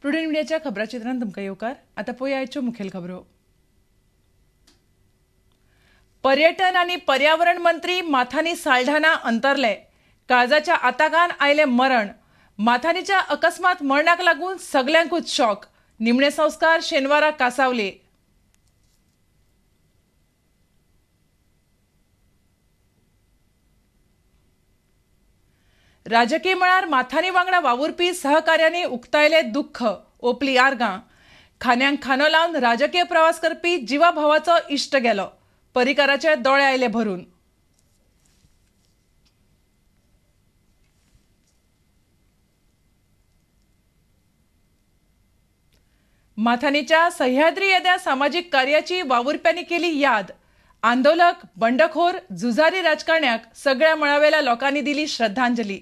Prudent मिडियाच्या खबराचित्रांत तुमकां येवकार. आतां पळोवया आयच्यो मुखेल खबरो. पर्यटन आनी पर्यावरण मंत्री माथानी साल्ढाणा अंतरले. काळजाच्या आताकान आयले मरण. माथानीच्या अकस्मात मरणाक लागून सगल्यांकूच शॉक. निमणे संस्कार शेनवारा कासावले. राजकीय मळार माथानी वांगडा वावुरपी सहकार्यांनी उक्तायले दुःख, ओपली आर्गां. खान्यांक खानो लावन राजकीय प्रवास करपी जिवाभावाचो इश्ट गेलो. परिकाराचे दोळे आयले भरून. माथानीच्या सह्याद्री येद्या सामाजीक कार्याची वावुरप्यांनी केली याद. आंदोलक, बंडखोर, झुजारी राजकारण्याक सगळ्या मळावेल्या लोकांनी दिली श्रद्धांजली.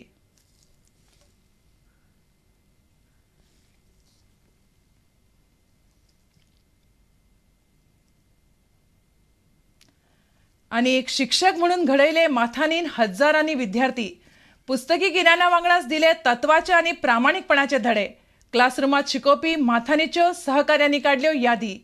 आणि एक शिक्षक म्हणून घडयले माथानीन हजारांनी विद्यार्थी. पुस्तकी गिन्याना वांगडाच दिले तत्वाचे आणि प्रामाणिकपणाचे धडे. क्लासरूमात शिकोवपी माथानीच्यो सहकार्यांनी काडल्यो यादी.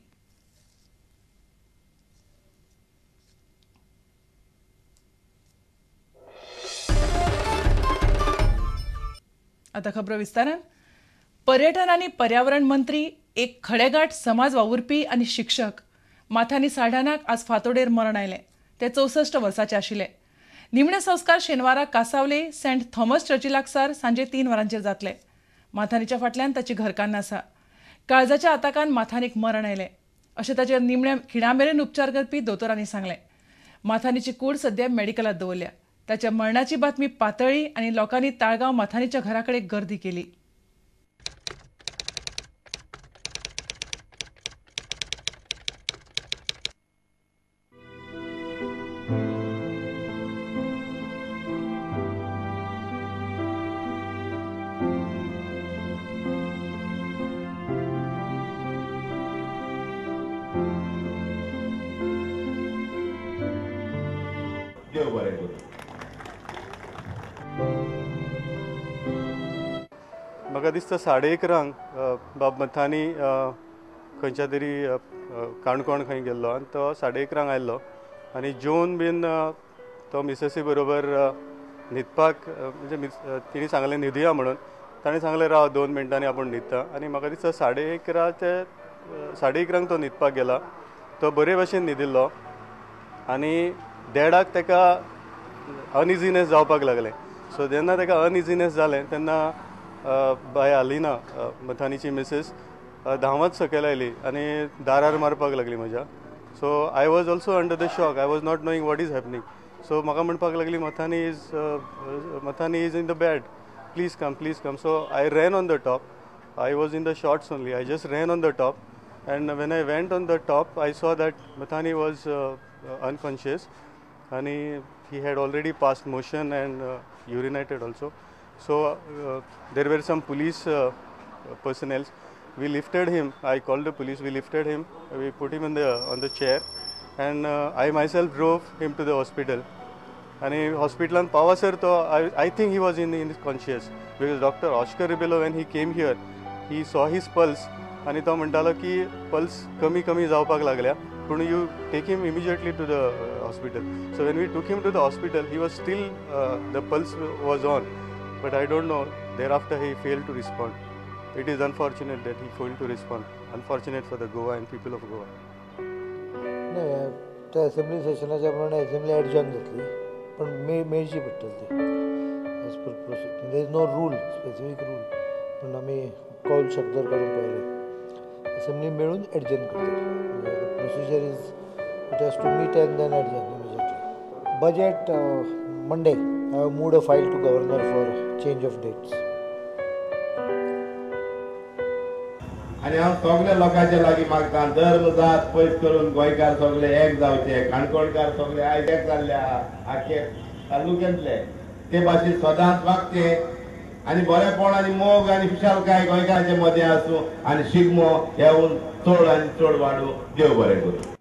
आता खबरो विस्तारान. पर्यटन आनी पर्यावरण मंत्री, एक खडेगांठ समाज वावुरपी आनी शिक्षक माथानी साल्ढाणाक आज फांतोडेर मरण आयलें. ते 64 वर्साचे आशिल्ले. निमणे संस्कार शेनवारा कासावले सेंट थॉमस चर्ची लागसार सांजे 3 वरांचेर जातले. माथानीच्या फाटल्यान ताची घरकान्न आसा. काळजाच्या आताकान माथानीक मरण आयलें अशें ताचेर निमण्या खिणा मेरेन उपचार करपी दोतोरांनी सांगलें. माथानीची कूड सद्या मेडिकलात दवरल्या. ताच्या मरणाची बातमी पातळ्ळी आनी लोकांनी ताळगांव माथानीच्या घरा कडेन गर्दी केली. म्हाका दिसता 11:30 बाब मथानी खंयच्या तरी काणकोण खंय गेल्लो आनी तो 11:30 आयल्लो आनी जेवन बीन तो मिसेसी बरोबर न्हिदपाक, म्हणजे तिणें सांगलें न्हिदया म्हणून, ताणें सांगलें राव 2 मिनटांनी आपूण न्हिदता. आनी म्हाका दिसता 11:30 ते 11:30 तो न्हिदपाक गेला. तो बरे भशेन न्हिदिल्लो आनी 1:30 ताका अनइझीनेस जावपाक लागलें. सो जेन्ना ताका अनइझीनेस जालें तेन्ना बाय आलिना मथानीची मिसेस धांवत सकयल आयली आनी दारार मारपाक लागली म्हज्या. So I was also under the shock. I was not knowing what is happening. So म्हाका म्हणपाक लागली Mathani is in the bed, please come, please come. So I ran on the top. I was in the shorts only. I just ran on the top and when I went on the top I saw that Mathani was unconscious आनी he had already passed motion and urinated also. So there were some police personnel. We lifted him. I called the police. We lifted him. We put him on the chair, and I myself drove him to the hospital. And hospital and Pavasar, to I think he was in conscious because Dr. Oscar Rebello, when he came here, he saw his pulse. And तो म्हणटालो की pulse कमी कमी जावपाक लागल्या, पूण you take him immediately to the hospital. So when we took him to the hospital, he was still the pulse was on. But I don't know, thereafter he failed to respond. It is unfortunate that he failed to respond. Unfortunate for the Goa and people of Goa. नाही, त्या assembly सेशनाच्या प्रमाणे assembly ॲडजॉर्न जातली, पण मेळची पडटली ती as per procedure. There is no rule, specific rule, पण आमी कॉल शब्दार काडून पळयलें. असेंब्ली मेळून ॲडजॉर्न करतली. The procedure is it has to meet and then adjourn immediately. Budget Monday. I have moved a file to governor for change of dates. आनी हांव सगल्या लोकांच्या लागीं मागता, धर्म जात पयस करून गोंयकार सगळे एक जावचे, काणकोणकार सगळे आयज एक जाल्ले आहा आख्खे तालुक्यांतले, ते भाशेन सदांच वागचे आनी बरेपण आनी मोग आनी खुशालकाय गोंयकारांचे मदें आसूं आनी शिगमो येवन चड आनी चड वाडूं. देव बरें करूं.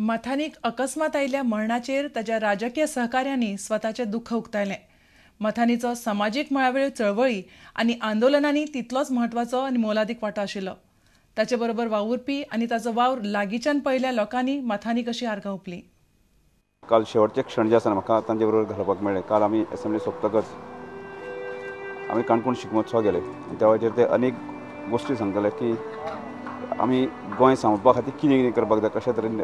मथानीक अकस्मात आयिल्ल्या मरणाचेर ताच्या राजकीय सहकार्यांनी स्वताचें दुख्ख उक्तायलें. मथानीचो समाजीक मळावेल्यो चळवळी आनी आंदोलनांनी तितलोच म्हत्वाचो आनी मोलादीक वांटो आशिल्लो. ताचे बरोबर वावुरपी आनी ताचो वावर लागींच्यान पळयल्ल्या लोकांनी मथानीक अशी आर्गां ओंपलीं. काल शेवटचे क्षण जे आसा म्हाका तांचे बरोबर घालोवपाक मेळ्ळें. काल आमी असेंब्ली सोंपतकच आमी काणकोण शिगमोत्सवाक गेले आनी त्या वेळाचेर ते अनेक गोश्टी सांगताले की आमी गोंय सांबाळपा खातीर कितें कितें करपाक जाय, कशा तरेन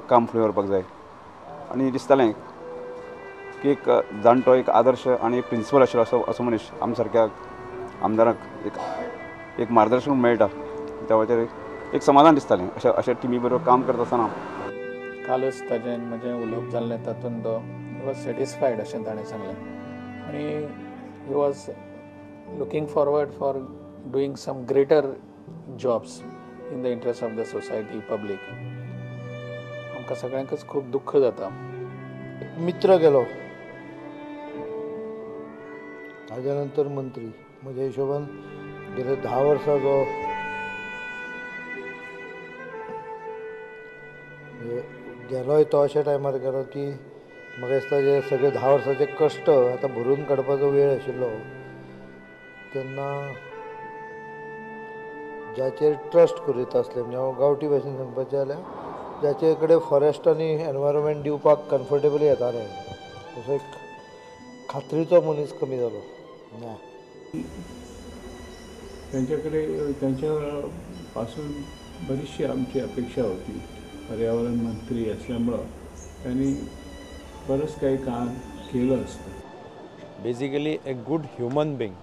काम फुडें व्हरपाक जाय. आनी दिसतालें की एक जाणटो, एक आदर्श आनी एक प्रिंसिपल आशिल्लो असो असो मनीस आम सारक्या आमदारांक एक एक मार्गदर्शन मेळटा. त्या वेळाचेर एक समाधान दिसतालें अशा अशा टिमी बरोबर काम करता आसतना. कालच ताजें म्हजें उलोवप जाल्लें, तातूंत तो he was satisfied अशें ताणें सांगलें आनी he was looking forward for doing some greater jobs in the interest of the society, public. आमकां सगळ्यांकच खूब दुख्ख जाता. मित्र गेलो, ताज्या नंतर मंत्री. म्हज्या हिशोबान गेले 10 वर्सां जो गेलोय तो अशा टायमार गेलो की म्हाका दिसता जे सगळे 10 वर्साचे कश्ट आतां भरून काडपाचो वेळ आशिल्लो तेन्ना जाचेर ट्रस्ट करीत आसले, म्हणजे हांव गांवठी भाशेन सांगपाचें जाल्यार जाचे कडेन फॉरेस्ट आनी एनवायरमेंट दिवपाक कम्फर्टेबली येतालें, तसो एक खात्रीचो मनीस कमी जालो. ना त्यांच्याकडे त्यांच्यापासून बरीचशी आमची अपेक्षा होती. पर्यावरण मंत्री असल्यामुळं त्यांनी बरंच काही काम केलं असतं. Basically a good human being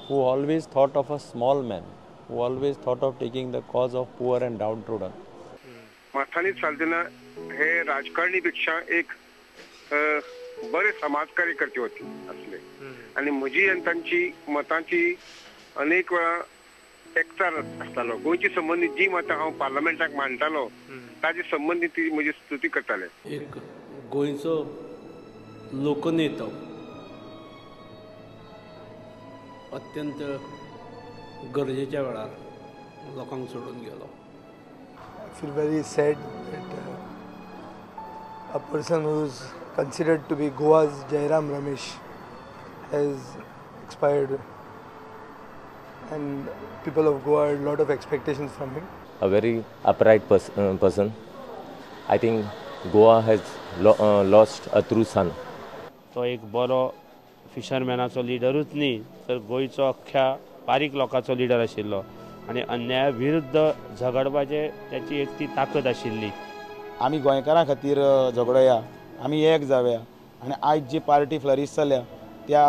who always thought of a small man, who always thought of taking the cause of poor and downtrodden. Mathani Saldanha हे राजकारणीपेक्षा एक बरे समाज कार्यकर्ते होते असले आणि म्हजी आनी तांची मतांची अनेक वेळा एकचार आसतालो. गोंयची संबंदीत जी मतां हांव पार्लमेंटाक मांडटालो ताजे संबंदीत ती म्हजी स्तुती करताले. एक गोंयचो लोकनेतो अत्यंत गरजेच्या वेळार लोकांक सोडून गेलो. I feel very sad that a person who is considered to be Goa's Jairam Ramesh has expired, and people of Goa had a lot of expectations from him. A very upright person. I think Goa has lost a true son. तो एक बरो फिशरमॅनाचो लिडरूच न्ही तर गोंयचो अख्ख्या बारीक लोकांचो leader आशिल्लो आनी अन्याया विरुद्ध झगडपाचें ताची एक ती ताकद आशिल्ली. आमी गोंयकारां खातीर झगडोया, आमी एक जावया आनी आयज जी पार्टी फ्लरीश जाल्या त्या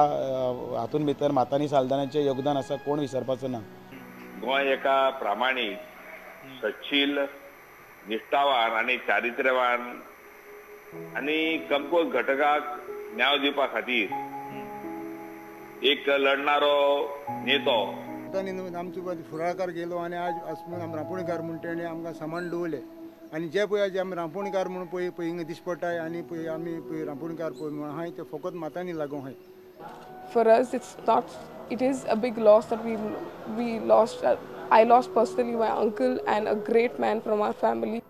हातून भितर माथानी साल्दानाचें योगदान आसा, कोण विसरपाचो ना. गोंय एका प्रामाणीक, सच्छील, निश्ठावान आनी चारित्र्यवान आनी कमकुवत घटकाक न्याय दिवपा खातीर एक लढणारो नेतो. आमचो फुडाकार गेलो आनी आज आमी रांपोणकार म्हूण तेणें आमकां सामान दवरलें आनी जे पळय जे आमी रांपोणकार म्हूण पळय पळय हिंगा दिश्टी पडटाय आनी पळय आमी पळय रांपोणकार पळय म्हूण आहाय ते फकत मातांनी लागूं आहाय. For us, it's not. It is a big loss that we lost. I lost personally my uncle and a great man from our family.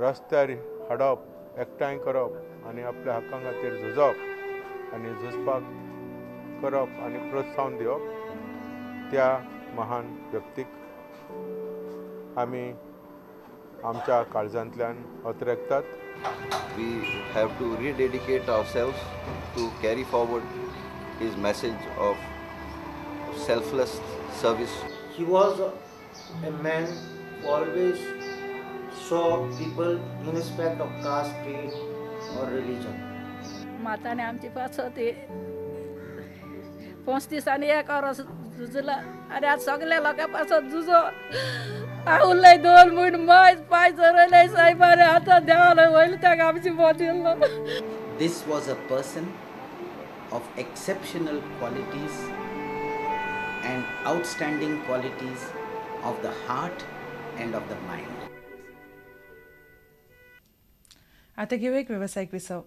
रस्त्यार हाडप, एकठांय करप आनी आपल्या हक्कां खातीर झुजप आनी झुजपाक करप आनी प्रोत्साहन दिवप त्या महान व्यक्तीक आमी आमच्या काळजांतल्यान अतरेकतात. We have to rededicate ourselves to carry forward his message of selfless service. He was a man who always saw people in respect of caste, creed or religion. माताने आमची पासत 5 दिसांनी एक वरस झुजला आनी आज सगल्या लोकां पासत झुजो उरले 2 म्हयने मायज पांय चरयले सायबाने आतां देवाले वयले ताका आमची बदल्लो. This was a person of exceptional qualities and outstanding qualities of the heart and of the mind. आता घेऊ एक व्यावसायिक विसव.